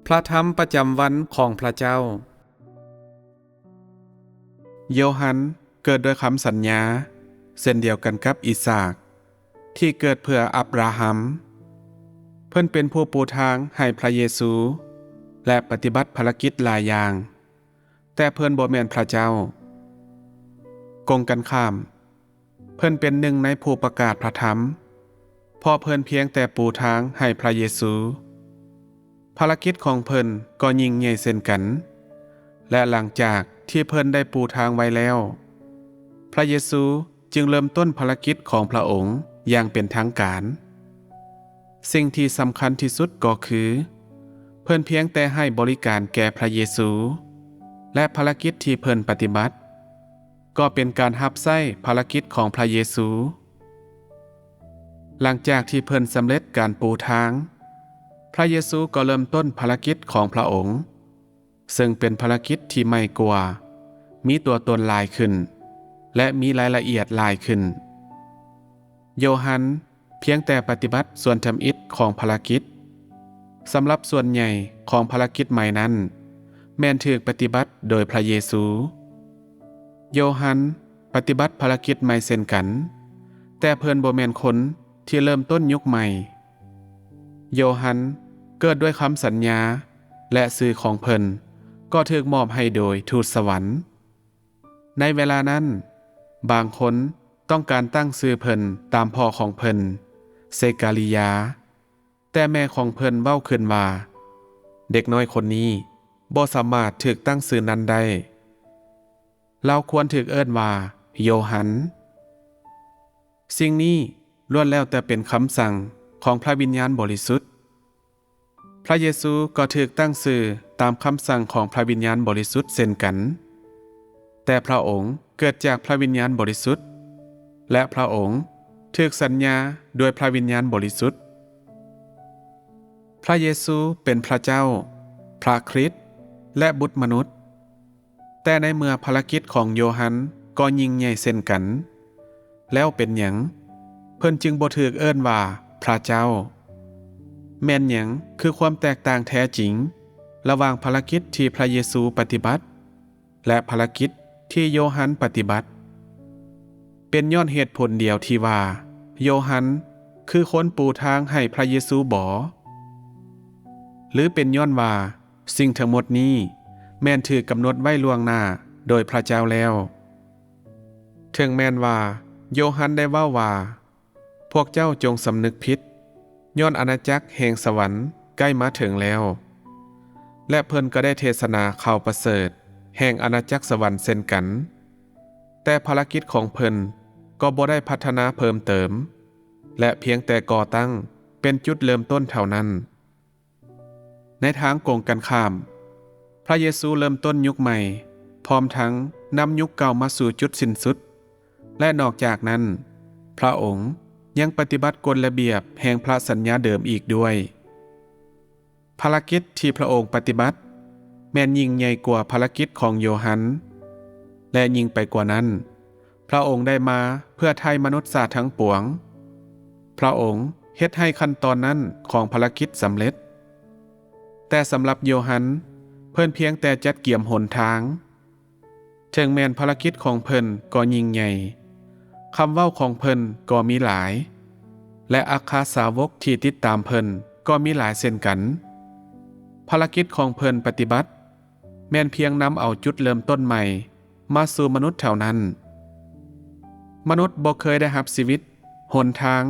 ພະທຳປະຈຳວັນຂອງພະເຈົ້າ. ໂຢຮັນເກີດດ້ວຍຄຳສັນຍາ ເຊັ່ນດຽວກັນກັບອີສາກ ທີ່ເກີດເພື່ອອັບຣາຮາມ. ເພິ່ນເປັນຜູ້ປູທາງໃຫ້ພະເຢຊູ ແລະ ປະຕິບັດພາລະກິດຫຼາຍຢ່າງ, ແຕ່ເພິ່ນບໍ່ແມ່ນພະເຈົ້າ. ກົງກັນຂ້າມ, ເພິ່ນເປັນໜຶ່ງໃນຜູ້ປະກາດພະທຳ, ເພາະເພິ່ນພຽງແຕ່ປູທາງໃຫ້ພະເຢຊູ. ພາລະກິດຂອງເພິ່ນກໍຍິ່ງໃຫຍ່ເຊັ່ນກັນ, ແລະ ຫຼັງຈາກທີ່ເພິ່ນໄດ້ປູທາງໄວ້ແລ້ວ, ພະເຢຊູຈຶ່ງເລີ່ມຕົ້ນພາລະກິດຂອງພະອົງຢ່າງເປັນທາງການ. ສິ່ງທີ່ສຳຄັນທີ່ສຸດກໍຄື ເພິ່ນພຽງແຕ່ໃຫ້ບໍລິການແກ່ພະເຢຊູ, ແລະ ພາລະກິດທີ່ເພິ່ນປະຕິບັດ ກໍເປັນການຮັບໃຊ້ພາລະກິດຂອງພະເຢຊູ. ຫຼັງຈາກທີ່ເພິ່ນສຳເລັດການປູທາງ, ພະເຢຊູກໍເລີ່ມຕົ້ນພາລະກິດຂອງພະອົງ, ເຊິ່ງເປັນພາລະກິດທີ່ໃໝ່ກວ່າ, ມີຕົວຕົນຫຼາຍຂຶ້ນ ແລະ ມີລາຍລະອຽດຫຼາຍຂຶ້ນ. ໂຢຮັນພຽງແຕ່ປະຕິບັດສ່ວນທຳອິດຂອງພາລະກິດ. ສຳລັບສ່ວນໃຫຍ່ຂອງພາລະກິດໃໝ່ນັ້ນ ແມ່ນຖືກປະຕິບັດໂດຍພະເຢຊູ. ໂຢຮັນປະຕິບັດພາລະກິດໃໝ່ເຊັ່ນກັນ, ແຕ່ເພິ່ນບໍ່ແມ່ນຄົນທີ່ເລີ່ມຕົ້ນຍຸກໃໝ່. ໂຢຮັນເກີດດ້ວຍຄຳສັນຍາ ແລະ ຊື່ຂອງເພິ່ນກໍຖືກມອບໃຫ້ໂດຍທູດສະຫວັນ. ໃນເວລານັ້ນ, ບາງຄົນຕ້ອງການຕັ້ງຊື່ເພິ່ນຕາມພໍ່ຂອງເພິ່ນ, ເຊກາລີຢາ, ແຕ່ແມ່ຂອງເພິ່ນເວົ້າຂຶ້ນວ່າ, ເດັກນ້ອຍຄົນນີ້ບໍ່ສາມາດຖືກຕັ້ງຊື່ນັ້ນໄດ້. ລາວຄວນຖືກເອີ້ນວ່າໂຢຮັນ. ສິ່ງນີ້ລ້ວນແລ້ວແຕ່ເປັນຄຳສັ່ງຂອງພະວິນຍານບໍລິສຸດ. ພະເຢຊູກໍຖືກຕັ້ງຊື່ຕາມຄຳສັ່ງຂອງພະວິນຍານບໍລິສຸດເຊັ່ນກັນ. ແຕ່ພະອົງເກີດຈາກພະວິນຍານບໍລິສຸດ ແລະ ພະອົງຖືກສັນຍາໂດຍພະວິນຍານບໍລິສຸດ. ພະເຢຊູເປັນພະເຈົ້າ, ພະຄຣິດ ແລະ ບຸດມະນຸດ. ແຕ່ໃນເມື່ອພາລະກິດຂອງໂຢຮັນກໍຍິ່ງໃຫຍ່ເຊັ່ນກັນ, ແລ້ວເປັນຫຍັງເພິ່ນຈຶ່ງບໍ່ຖືກເອີ້ນວ່າພະເຈົ້າ? ແມ່ນຫຍັງຄືຄວາມແຕກຕ່າງແທ້ຈິງລະຫວ່າງພາລະກິດທີ່ພະເຢຊູປະຕິບັດ ແລະ ພາລະກິດທີ່ໂຢຮັນປະຕິບັດ? ເປັນຍ້ອນເຫດຜົນດຽວທີ່ວ່າໂຢຮັນຄືຄົນປູທາງໃຫ້ພະເຢຊູບໍ? ຫຼື ເປັນຍ້ອນວ່າ ສິ່ງທັງໝົດນີ້ແມ່ນຖືກກຳນົດໄວ້ລ່ວງໜ້າໂດຍພະເຈົ້າແລ້ວ. ເຖິງແມ່ນວ່າໂຢຮັນໄດ້ເວົ້າວ່າ, ພວກເຈົ້າຈົ່ງສຳນຶກຜິດ, ຍ້ອນອານາຈັກແຫ່ງສະຫວັນໃກ້ມາເຖິງແລ້ວ. ແລະ ເພິ່ນກໍໄດ້ເທດສະໜາຂ່າວປະເສີດແຫ່ງອານາຈັກສະຫວັນເຊັ່ນກັນ. ແຕ່ພາລະກິດຂອງເພິ່ນກໍບໍ່ໄດ້ພັດທະນາເພີ່ມເຕີມ, ແລະ ພຽງແຕ່ກໍ່ຕັ້ງເປັນຈຸດເລີ່ມຕົ້ນເທົ່ານັ້ນ. ໃນທາງກົງກັນຂ້າມ, ພະເຢຊູເລີ່ມຕົ້ນຍຸກໃໝ່, ພ້ອມທັງນຳຍຸກເກົ່າມາສູ່ຈຸດສິ້ນສຸດ, ແລະ ນອກຈາກນັ້ນ, ພະອົງຍັງປະຕິບັດກົດລະບຽບແຫ່ງພະສັນຍາເດີມອີກດ້ວຍ. ພາລະກິດທີ່ພະອົງປະຕິບັດແມ່ນຍິ່ງໃຫຍ່ກວ່າພາລະກິດຂອງໂຢຮັນ, ແລະ ຍິ່ງໄປກວ່ານັ້ນ, ພະອົງໄດ້ມາເພື່ອໄຖ່ມະນຸດຊາດທັງປວງ. ພະອົງເຮັດໃຫ້ຂັ້ນຕອນນັ້ນຂອງພາລະກິດສຳເລັດ. ແຕ່ສຳລັບໂຢຮັນ, ເພິ່ນພຽງແຕ່ຈັດກຽມຫົນທາງ. ເຖິງແມ່ນພາລະກິດຂອງເພິ່ນກໍຍິ່ງໃຫຍ່, ຄຳເວົ້າຂອງເພິ່ນກໍມີຫຼາຍ, ແລະ ອັກຄະສາວົກທີ່ຕິດຕາມເພິ່ນກໍມີຫຼາຍເຊັ່ນກັນ. ພາລະກິດຂອງເພິ່ນປະຕິບັດ ແມ່ນພຽງນຳເອົາຈຸດເລີ່ມຕົ້ນໃໝ່ມາສູ່ມະນຸດເທົ່ານັ້ນ. ມະນຸດບໍ່ເຄີຍໄດ້ຮັບຊີວິດ, ຫົນທາງ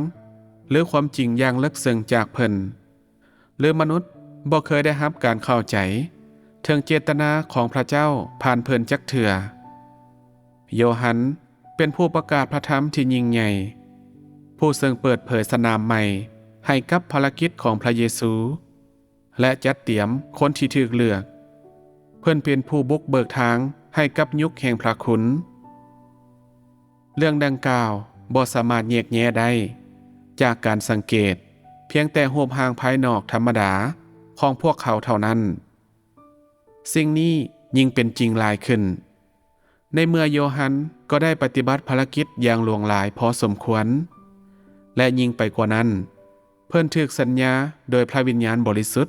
ຫຼື ຄວາມຈິງຢ່າງເລິກເຊິ່ງຈາກເພິ່ນ, ຫຼື ມະນຸດບໍ່ເຄີຍໄດ້ຮັບການເຂົ້າໃຈເຖິງເຈດຕະນາຂອງພະເຈົ້າຜ່ານເພິ່ນຈັກເທື່ອ. ໂຢຮັນເປັນຜູ້ປະກາດພະທຳທີ່ຍິ່ງໃຫຍ່, ຜູ້ເຊິ່ງເປີດເຜີຍສະໜາມໃໝ່ໃຫ້ກັບພາລະກິດຂອງພະເຢຊູ ແລະ ຈັດຕຽມຄົນທີ່ຖືກເລືອກ. ເພິ່ນເປັນຜູ້ບຸກເບີກທາງໃຫ້ກັບຍຸກແຫ່ງພະຄຸນ. ເລື່ອງດັ່ງກ່າວບໍ່ສາມາດແຍກແຍະໄດ້ຈາກການສັງເກດພຽງແຕ່ຮູບຮ່າງພາຍນອກທຳມະດາຂອງພວກເຂົາເທົ່ານັ້ນ. ສິ່ງນີ້ຍິ່ງເປັນຈິງຫຼາຍຂຶ້ນ. ໃນເມື່ອໂຢຮັນກໍໄດ້ປະຕິບັດພາລະກິດຢ່າງຫຼວງຫຼາຍພໍສົມຄວນ, ແລະ ຍິ່ງໄປກວ່ານັ້ນ, ເພິ່ນຖືກສັນຍາໂດຍພະວິນຍານບໍລິສຸດ.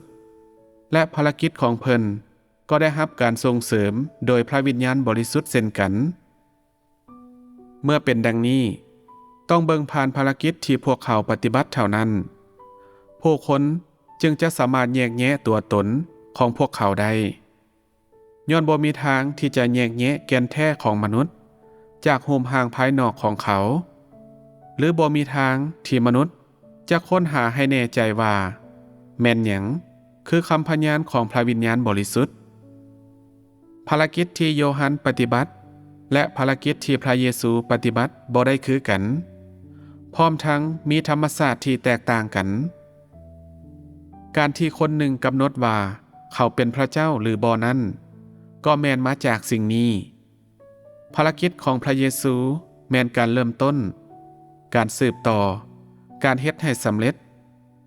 ແລະ ພາລະກິດຂອງເພິ່ນກໍໄດ້ຮັບການສົ່ງເສີມໂດຍພະວິນຍານບໍລິສຸດເຊັ່ນກັນ. ເມື່ອເປັນດັ່ງນີ້, ຕ້ອງເບິ່ງຜ່ານພາລະກິດທີ່ພວກເຂົາປະຕິບັດເທົ່ານັ້ນ, ຜູ້ຄົນຈຶ່ງຈະສາມາດແຍກແຍະຕົວຕົນຂອງພວກເຂົາໄດ້. ຍ້ອນບໍ່ມີທາງທີ່ຈະແຍກແຍະແກ່ນແທ້ຂອງມະນຸດຈາກຮູບຮ່າງພາຍນອກຂອງເຂົາ, ຫຼື ບໍ່ມີທາງທີ່ມະນຸດຈະຄົ້ນຫາໃຫ້ແນ່ໃຈວ່າແມ່ນຫຍັງຄືຄຳພະຍານຂອງພະວິນຍານບໍລິສຸດ. ພາລະກິດທີ່ໂຢຮັນປະຕິບັດ ແລະ ພາລະກິດທີ່ພະເຢຊູປະຕິບັດບໍ່ໄດ້ຄືກັນ, ພ້ອມທັງມີທຳມະຊາດທີ່ແຕກຕ່າງກັນ. ການທີ່ຄົນໜຶ່ງກຳນົດວ່າເຂົາເປັນພະເຈົ້າ ຫຼື ບໍ່ນັ້ນ, ກໍແມ່ນມາຈາກສິ່ງນີ້. ພາລະກິດຂອງພະເຢຊູແມ່ນການເລີ່ມຕົ້ນ, ການສືບຕໍ່, ການເຮັດໃຫ້ສຳເລັດ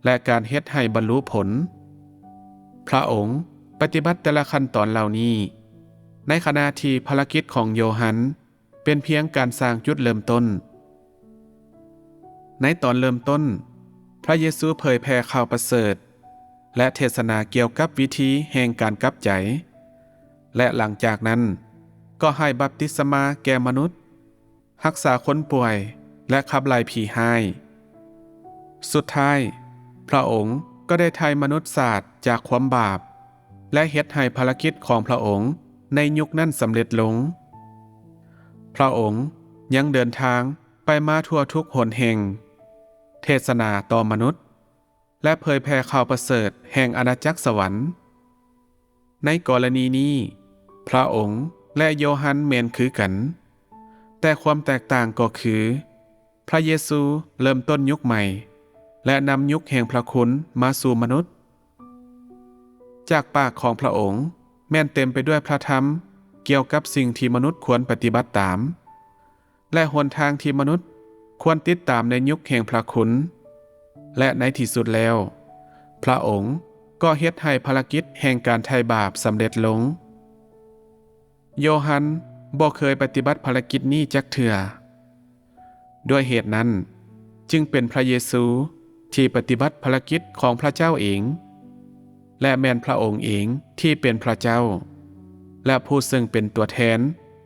ແລະ ການເຮັດໃຫ້ບັນລຸຜົນ. ພະອົງປະຕິບັດແຕ່ລະຂັ້ນຕອນເຫຼົ່ານີ້, ໃນຂະນະທີ່ພາລະກິດຂອງໂຢຮັນເປັນພຽງການສ້າງຈຸດເລີ່ມຕົ້ນ. ໃນຕອນເລີ່ມຕົ້ນ, ພະເຢຊູເຜີຍແຜ່ຂ່າວປະເສີດ ແລະ ເທດສະໜາກ່ຽວກັບວິທີແຫ່ງການກັບໃຈ, ແລະ ຫຼັງຈາກນັ້ນກໍໃຫ້ບັບຕິສະມາແກ່ມະນຸດ, ຮັກສາຄົນປ່ວຍ ແລະ ຂັບໄລ່ຜີຮ້າຍ. ສຸດທ້າຍ, ພະອົງກໍໄດ້ໄຖ່ມະນຸດຊາດຈາກຄວາມບາບ ແລະ ເຮັດໃຫ້ພາລະກິດຂອງພະອົງໃນຍຸກນັ້ນສຳເລັດລົງ. ພະອົງຍັງເດີນທາງໄປມາທົ່ວທຸກຫົນແຫ່ງ, ເທດສະໜາຕໍ່ມະນຸດ ແລະ ເຜີຍແຜ່ຂ່າວປະເສີດແຫ່ງອານາຈັກສະຫວັນ. ໃນກໍລະນີນີ້, ພະອົງ ແລະ ໂຢຮັນແມ່ນຄືກັນ, ແຕ່ຄວາມແຕກຕ່າງກໍຄື ພະເຢຊູເລີ່ມຕົ້ນຍຸກໃໝ່ ແລະ ນຳຍຸກແຫ່ງພະຄຸນມາສູ່ມະນຸດ. ຈາກປາກຂອງພະອົງແມ່ນເຕັມໄປດ້ວຍພະທຳກ່ຽວກັບສິ່ງທີ່ມະນຸດຄວນປະຕິບັດຕາມ ແລະ ຫົນທາງທີ່ມະນຸດຄວນຕິດຕາມໃນຍຸກແຫ່ງພະຄຸນ, ແລະ ໃນທີ່ສຸດແລ້ວ, ພະອົງກໍເຮັດໃຫ້ພາລະກິດແຫ່ງການໄຖ່ບາບສຳເລັດລົງ. ໂຢຮັນບໍ່ເຄີຍປະຕິບັດພາລະກິດນີ້ຈັກເທື່ອ. ດ້ວຍເຫດນັ້ນ, ຈຶ່ງເປັນພະເຢຊູທີ່ປະຕິບັດພາລະກິດຂອງພະເຈົ້າເອງ, ແລະ ແມ່ນພະອົງເອງທີ່ເປັນພະເຈົ້າ ແລະ ຜູ້ເຊິ່ງເປັນຕົວແທນ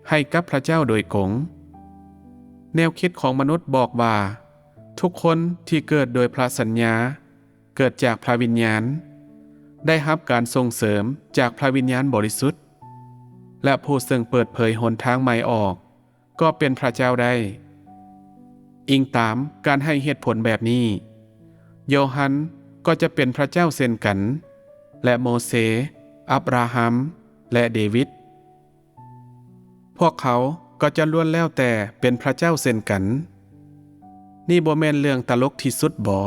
ໃຫ້ກັບພະເຈົ້າໂດຍກົງ. ແນວຄິດຂອງມະນຸດບອກວ່າ ທຸກຄົນທີ່ເກີດໂດຍພະສັນຍາ, ເກີດຈາກພະວິນຍານ, ໄດ້ຮັບການສົ່ງເສີມຈາກພະວິນຍານບໍລິສຸດ, ແລະ ຜູ້ເຊິ່ງເປີດເຜີຍຫົນທາງໃໝ່ອອກ ກໍເປັນພະເຈົ້າໄດ້. ອີງຕາມການໃຫ້ເຫດຜົນແບບນີ້, ໂຢຮັນກໍຈະເປັນພະເຈົ້າເຊັ່ນກັນ, ແລະ ໂມເຊ, ອັບຣາຮາມ ແລະ ເດວິດ. ພວກເຂົາກໍຈະລ້ວນແລ້ວແຕ່ເປັນພະເຈົ້າເຊັ່ນກັນ. ນີ້ບໍ່ແມ່ນເລື່ອງຕະຫຼົກທີ່ສຸດບໍ?